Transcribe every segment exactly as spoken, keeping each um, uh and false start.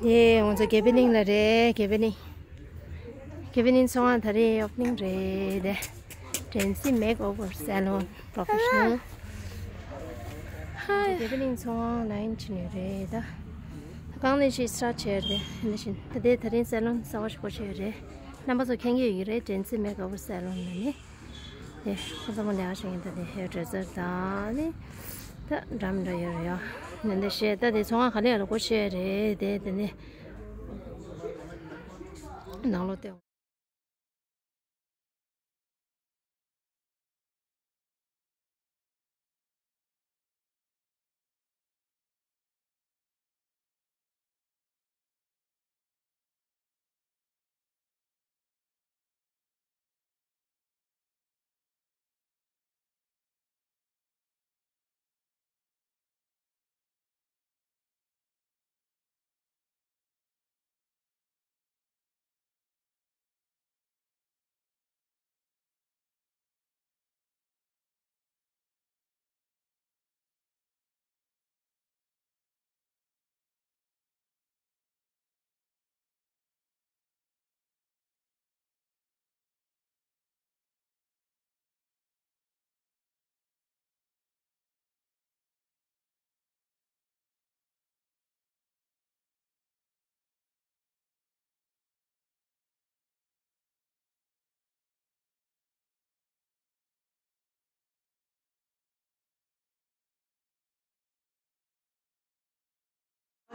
དེ་ང་ཚོ་དགེ་འཕེལ་གླིང་ལ་རེད། དགེ་འཕེལ་གླིང་། དགེ་འཕེལ་གླིང་ཚོང་ཁང་ད་རེས་ཨོ་པ་ནིང་རེད་དེ། Drency Makeover Salon Professional། ཧའི། དགེ་འཕེལ་གླིང་ཚོང་ཁང་ལ་ཡིན་ཕྱིན་ཡོད་རེད་ད། ད་གང་ནས་ཞིག་སི་ཊར་བྱས་རེད། ཨ་ནི་བཞིན་ད་ལྟའི་ད་རིང་སེ་ལོན་གསར་པ་ཞིག་སྒོ་ཕྱེ་ཡོད་རེད། རྣམ་པ་ཚོ་མཁྱེན་གྱི་ཡོད་ཀྱི་རེད། Drency Makeover Salon ལ་ནི། དེ་ཁོ་ཚང་མ་ལས་ཀ་བྱེད་མཁན་ད་དེ་ཧེར་ཌེ་སར་དང་ནི། ད་འདྲ་མི་འདྲ་ཡོད་རེད་ཡ། ནན་ཏན་བཤད་ད་དེ་ཚོང་ཁང་ག་ལེ་ལ་སྒོ་ཕྱེ་རེད་དེ་དེ་ནི། ནང་ལོགས་དེ།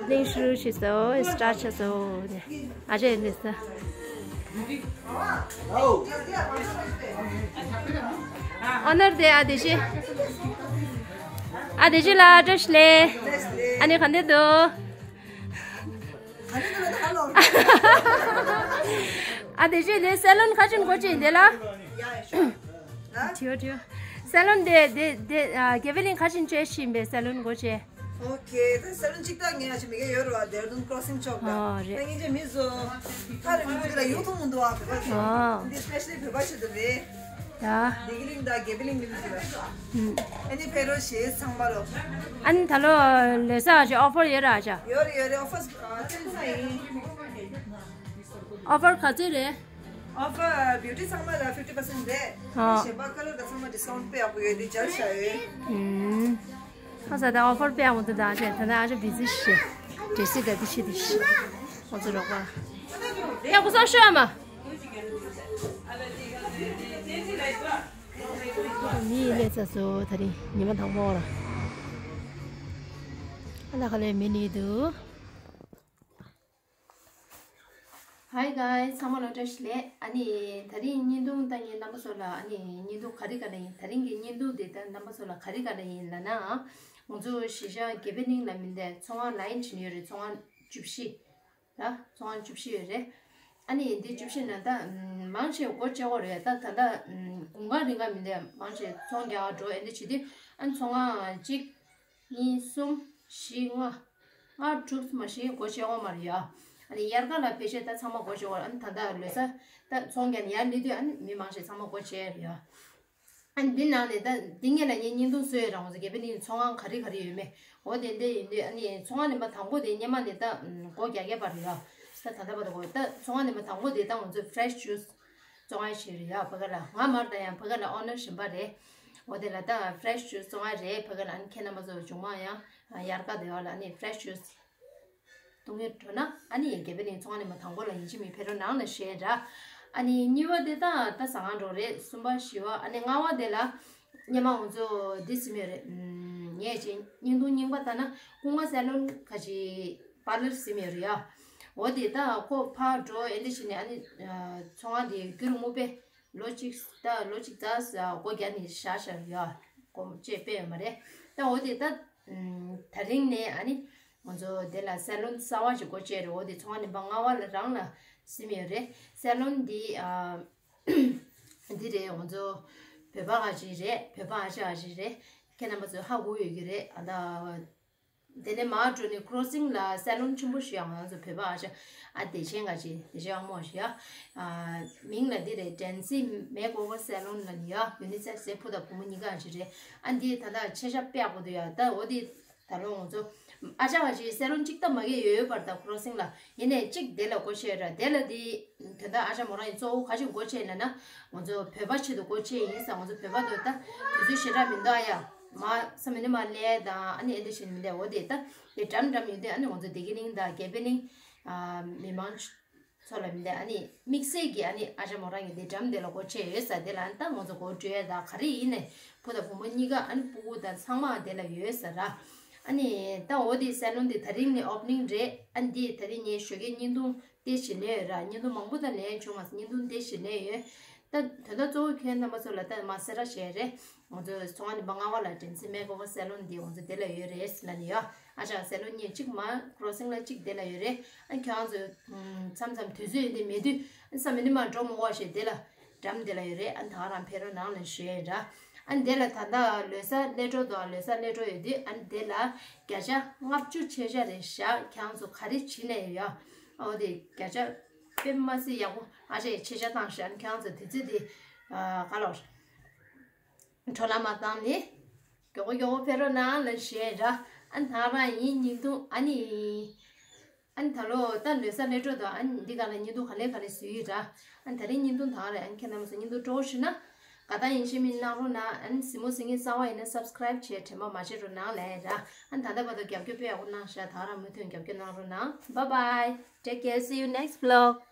གླིང་ཧྲུལ་ཞིག་སོ་སི་ཊར་ཆ་སོ་ནས་ཨ་ཅེ་ལེ་ས། ཨོ་ནར་དེ་ཨ་དེ་ཤི། ཨ་དེ་ཤི་ལ་བཀྲ་ཤིས་ལེ། ཨ་ནི་ག་འདྲ་འདུག་ཨ་དེ་ཤི་ལེ་སེ་ལོན་ཁ་ཆེན་གོ་ཅི་འདི་ལ། ཐིའོ་ཐིའོ། སེ་ལོན་དེ་དེ་དེ་ཨ་དགེ་འཕེལ་གླིང་ཁ་ཆེན་བཅས་ཤིང་པའི་སེ་ལོན་གོ་ཅི། ཨོ་ཁེ། ད་སེ་ལོན་གཅིག་ད་ངས་ཡ་ཆེ་མི་གེ་ཡོད་ར་བ། ཌེ་ར་ཌུན་ཀྲོ་སིང་ཕྱོགས་ད། ཨོ་རེད། ད་ངས་ཅེ་མི་བཟོ། ཐ་རེ་མི་འདི་ལ་ཡོད་ཐུང་མི་འདུག་ཨ། བོད་པ་ཞིག་ཨོ། འདི་སི་པེ་ཤ་ལི་བོད་པ་ཞིག་འདུག་རེད། ད། བདེ་སྐྱིད་གླིང་ད་དགེ་འཕེལ་གླིང་གི་མི་འདུག་ར། ཨུམ། ཨ་ནི་ཕེ་རོ་ཞེས་ཚང་མ་རོ། ཨ་ནི་ད་ལོ་ལོ་གསར་ཞིག་ཨོ་ཕར་ཡོད་ར་ཅག་ཡོད་རེད་ཡོད་རེད། ཨོ་ཕར་ཨ་ཐོན་ས་ཡིན། ཨོ་ཕར་ག་ཚོད་རེད། ཨོ་ཕར་བིའུ་ཊི་ཚང་མ་ལ་ཕིབ་ཊི་པར་སེན་ཊི་རེད། ཨ། གཞན་པ་ཁ་ལོ་ད་ཚང་མ་ཌི་སི་ཀའུན་ཊི་དཔེ་ཡག་པོ་ཡོད་དེ་མཇལ་བྱ་ཡོད། ཨུམ། ཁ་ས་ད་ཨོ་ཕར་དཔེ་ཡག་པོ་འདུག་ད་ཅེ་ད་ད་ཨ་ཅེ་བི་ཟི་ཤི། ཌི་སི་ད་དི་ཤི་དི་ཤི། ཁོང་ཚོ་རོགས་པ། ཡག་པོ་སོང་ཤོད་ཨ་མ། མི་ཡི་ལས་ཚ་སོ་ད་རིང་ཉི་མ་དང་པོ་ར། ཨ་ན་ཁ་ལས་མི་ནི་འདུག Hi guys, ཚང་མ་ལ་བཀྲ་ཤིས་བདེ་ལེགས། ཨ་ནི་ད་རིང་བརྙན་ཐུང་ལྟ་མཁན་རྣམ་པ་ཚོ་ལ་ཨ་ནི་བརྙན་ཐུང་ག་རེ་ག་རེ་ཡིན། ད་རིང་གི་བརྙན་ཐུང་འདི་ལྟ་རྣམ་པ་ཚོ་ལ་ག་རེ་ག་རེ་ཡིན་ལབ་ན། ང་ཚོ་གཞིས་ཆགས་དགེ་འཕེལ་གླིང་ལ་མི་འདས་ཚོང་ཁང་ལ་ཡིན་བྱིན་ཡོད་རེད། ཚོང་ཁང་བཅུ་བཞི་ར། ཚོང་ཁང་བཅུ་བཞི་ཡོད་རེད། ཨ་ནི་འདི་བཅུ་བཞི་ནང་ད་མང་ཆེ་སྒོ་ཕྱེ་གོ་རེད། ད་ད་ལྟ་དགུན་ཁ་རིང་ག་མི་འདས་མང་ཆེ་ཚོང་རྒྱག་འགྲོ་ཨེ་འདི་བྱེད་དུས་ཨ་ནི་ཚོང་ཁང་གཅིག་གཉིས། གསུམ། བཞི། ལྔ། ལྔ་དྲུག་མ་ཞིག་སྒོ་ཕྱེ་འོང་མ་རེད་ཡ། ཨ་ནི་དབྱར་ཁ་ལ་ཕལ་ཆེར་ད་ཚང་མ་སྒོ་ཕྱེ་འོང་། ཨ་ནི་ད་ལྟ་ལོ་གསར་ད་ཚོང་རྒྱག་ནས་ཡར་སླེབས་དུས་ཨ་ནི་མི་མང་ཞིག་ཚང་མ་སྒོ་ཕྱེ་རེད་ཡ། ཨ་ནི་འདི་ནང་ནས་ད་འདི་ངེད་ལ་ངས་བརྙན་ཐུང་བཟོས་ཡོད་རང་ཚོ་དགེ་འཕེལ་གླིང་ཚོང་ཁང་ག་རེ་ག་རེ་ཡོད་མེད། འོ་དེ་འདྲ་ཡིན་དུས་ཨ་ནི་ཚོང་ཁང་རིམ་པ་དང་པོ་དེ་སྔོན་མ་ནས་ད་སྒོ་རྒྱག་མཁན་པ་རེད་ཡ། ད་ད་ལྟ་བར་དུ་སྒོ་ད་ཚོང་ཁང་རིམ་པ་དང་པོ་དེ་ད་ང་ཚོ་ཕེ་རེ་ཤི་ཇུས་བཙོང་ཡ་ཞིག་རེད་ཡ། ཕ་གི་ལ་ང་མར་ད་ཡང་ཕ་གི་ལ་ཨོ་ནར་གཞན་པ་རེད། འོ་དེ་ལ་ད་ཕེ་རེ་ཤི་ཇུས་བཙོང་ཡ་རེད། ཕ་གི་ལ་ཨ་ནི་ཁྱེད་རྣམ་པ་ཚོ་མཇུག་མ་ཡང་དབྱར་ཁ་དེ་བ་ལ་ཨ་ནི་ཕེ་རེ་ཤི་ཇུས་བཏུང་ཡ་འགྲོ་ན་ཨ་ནི་དགེ་འཕེལ་གླིང་ཚོང་ཁང་རིམ་པ་དང་པོ་ལ་ཡིན་གཅིག་མིན་ཕེབས་རོགས་གནང་ལབ་བཤད་འདྲ། ཨ་ནི་གཉིས་པ་དེ་ད་ད་ཟ་ཁང་འགྲོ་རེད། གསུམ་པ་བཞི་པ་ཨ་ནི་ལྔ་པ་དེ་ལ་སྔོན་མ་ང་ཚོ་འདི་ཟིན་ཡོད་རེད། ངས་ཅིག་བརྙན་ཐུང་རྙིང་པ་ལྟ་ན་ཀུན་དགའ་སེ་ལོན་ཁ་ཅིག་པར་ལར་ཟིན་ཡོད་རེད་ཡ། འོ་དེ་ད་ཁོ་ཕར་འགྲོ་ཨེ་འདི་བྱས་ནས་ཨ་ནི་ཚོང་ཁང་དེ་རྒྱུན་རིང་པོ་དཔེ་ལོ་གཅིག་ད་ལོ་གཅིག་ཙམ་སྒོ་རྒྱག་ནས་བཞག་བཞག་ཡོད། སྒོ་ཕྱེ་དཔེ་ཡོད་མ་རེད། ད་འོ་དེ་ད་ད་རིང་ནས་ཨ་ནི་ང་ཚོ་དེ་ལ་སེ་ལོན་གསར་པ་ཞིག་སྒོ་ཕྱེ་རེད། འོ་དེ་ཚོང་ཁང་རིམ་པ་ལྔ་པ་ལ་རང་ལ་ཟིན་ཡོད་རེད། སེ་ལོན་འདི་ཨ་འདི་རེད། ང་ཚོ་བོད་པ་ཁ་ཅིག་རེད། བོད་པ་ཨ་ཅག་ཁ་ཅིག་རེད། ཁྱེད་རྣམ་པ་ཚོས་ཧ་གོ་ཡོད་ཀྱི་རེད། ཨ་ད། དེ་ནས་མར་འགྲོ་ནས་ཀྲོ་སིང་ལ་སེ་ལོན་ཆེན་པོ་ཞིག་ཡོད། ང་ཚོ་བོད་པ་ཨ་ཅག་ཨ་བདེ་ཆེན་ག་ཅིག་བདེ་ཆེན་ཨ་མོ་ཞིག་ཡ། ཨ་མིང་ལ་འདི་རེད། Drency Makeover Salon ལ་ནི་ཡ། ཡུ་ནི་སེག་སི་བུ་དང་བུ་མོ་གཉིས་ཀ་ཅིག་རེད། ཨ་འདི་ད་ལྟ་ཆེ་ཤ་དཔེ་ཡག་པོ་འདུག་ཡ། ད་འོ་འདི་ད་ལོ་ང་ཚོ་ ཨ་ཅག་ག་ཞིག་སེ་ལོན་གཅིག་ད་མ་གི་ཡོད་པར་ད་ཁོ་རང་སིང་ལ་ཡིན་ནས་གཅིག་དེ་ལ་སྒོ་ཕྱེ་ར་དེ་ལ་དེ་དོན་དག་ཨ་ཅག་མོ་རང་ཡིན་གཙོ་བོ་ག་ཞིག་སྒོ་ཕྱེ་ལ་ན་ང་ཚོ་བོད་པ་ཆེད་དུ་སྒོ་ཕྱེ་ཡིན་ས། ང་ཚོ་བོད་པ་དོ་ད་དུས་ཚོད་ཞེ་དྲག་མི་འདུག་ཨ་ཡ། མ་ས་མི་ནི་མ་ལས་དང་ཨ་ནི་ཨེ་འདི་བཞིན་མི་ལས་འོ་དེ་ད་དེ་འགྲམ་འགྲམ་ཡོད་དེ་ཨ་ནི་ང་ཚོ་བདེ་སྐྱིད་གླིང་དང་དགེ་འཕེལ་གླིང་མི་མང་ཚོ་ལ་མི་འདྲ་ཨ་ནི་དམིགས་བསལ་གྱི་ཨ་ནི་ཨ་ཅག་མོ་རང་གི་དེ་འགྲམ་དེ་ལ་སྒོ་ཕྱེ་ཡོད་ས་དེ་ལ་ཨ་ནི་ད་ང་ཚོ་སྒོ་འགྲོ་ཡ་ད་ག་རེ་ཡིན་ནས་བུ་དང་བུ་མོ་གཉིས་ཀ་ཨ་ནི་སྤུ་གུ་དང་ཚང་མ་དེ་ལ་ཡོད་ས་ར། ཨ་ནི་ད་འོ་དེ་སེ་ལོན་དེ་ད་རིང་ནས་ཨོ་པ་ནིང་རེད། ཨ་ནི་དེ་ད་རིང་ངའི་ཞོགས་ཀའི་བརྙན་ཐུང་དེ་ཞིག་ལས་ཡོད་ར། བརྙན་ཐུང་མང་པོ་ད་ལས་བྱུང་མ་སོང་། བརྙན་ཐུང་དེ་ཞིག་ལས་ཡོད། ད་དོན་དག་གཙོ་བོ་ཁྱོད་རྣམ་པ་ཚོ་ལ་ད་མ་སེ་ར་བཤད་རེད། ང་ཚོ་ཚོང་ཁང་ནི་མ་ལྔ་བ་ལ་དྲན་ཚེ་མེ་ཀོ་བ་སེ་ལོན་འདི་ང་ཚོ་དེ་ལ་ཡོད་རེད་ཟེར་ལ་ནི་ཡོད། ཨ་ཅག་སེ་ལོན་གཉིས་གཅིག་མ་ཀྲོ་སིང་ལ་གཅིག་དེ་ལ་ཡོད་རེད། ཨ་ཁྱོད་རང་ཚོ་མཚམས་མཚམས་དུས་ཚོད་ཡིན་དེ་མེད་དུས་ཨ་ས་མི་ནི་མ་འགྲོ་མོ་བ་ཞེས་དེ་ལ་འགྲམ་དེ་ལ་ཡོད་རེད། ཨ་ད་རང་ཕེབས་རོགས་གནང་ལ་ཞུ་ཡས་ར། ཨ་དེ་ལ་ད་ལྟ་ལོ་གསར་སླེབས་འགྲོ་འདུག་ལོ་གསར་སླེབས་འགྲོ་ཡོད་དུས་ཨ་དེ་ལ་བརྒྱ་ཆ་ལྔ་བཅུ་ཆེ་ཤ་རེད་བཞག་ཁྱོད་རང་ཚོ་ག་རེ་བྱེད་ནས་ཡོད་ཨ། འོ་དེ་བརྒྱ་ཆ་དཔེ་མ་སྲིད་ཡག་པོ་ཨ་ཅག་ཆེ་ཤ་བཏང་ཤག་ཁྱོད་རང་ཚོ་དུས་ཚོད་དེ་ག་ལོར། འཕྲོ་བརླག་མ་བཏང་ནི། མགྱོགས་པོ་མགྱོགས་པོ་ཕེབས་རོགས་གནང་ལ་ཞུ་ཡས་ར། ཨ་ནི་ད་རང་ཡིན་བརྙན་ཐུང་ཨ་ནི། ཨ་ནི་ད་ལོ་ད་ལོ་གསར་སླེབས་འགྲོ་དང་ཨ་ནི་འདི་ག་ལ་བརྙན་ཐུང་ག་ལེ་ག་ལེ་བཟོ་ཡི་ར། ཨ་ནི་ད་རིང་བརྙན་ཐུང་དང་རེད། ཨ་ནི་ཁྱེད་རྣམ་པ་ཚོ་བརྙན་ཐུང་སྤྲོ་བོ་ཞུ་ན། དགའ་ཐང་ཡིན་ཤེས་མིན་གནང་རོགས་གནང་། ཨ་ནི་གཟིགས་མོ་གཟིགས་མཁན་གསར་པ་ཡིན་ན་སབ་སི་ཀ་རའིབ་བྱས་དྲན་པ་མ་བརྗེད་རོགས་གནང་ལ་ཡ་ར། ཨ་ནི་ད་ལྟ་བར་དུ་རྒྱབ་སྐྱོར་དཔེ་ཡག་པོ་གནང་ཤག་ད་རང་མུ་མཐུད་རྒྱབ་སྐྱོར་གནང་རོགས་གནང་། Bye bye. Take care. See you next vlog.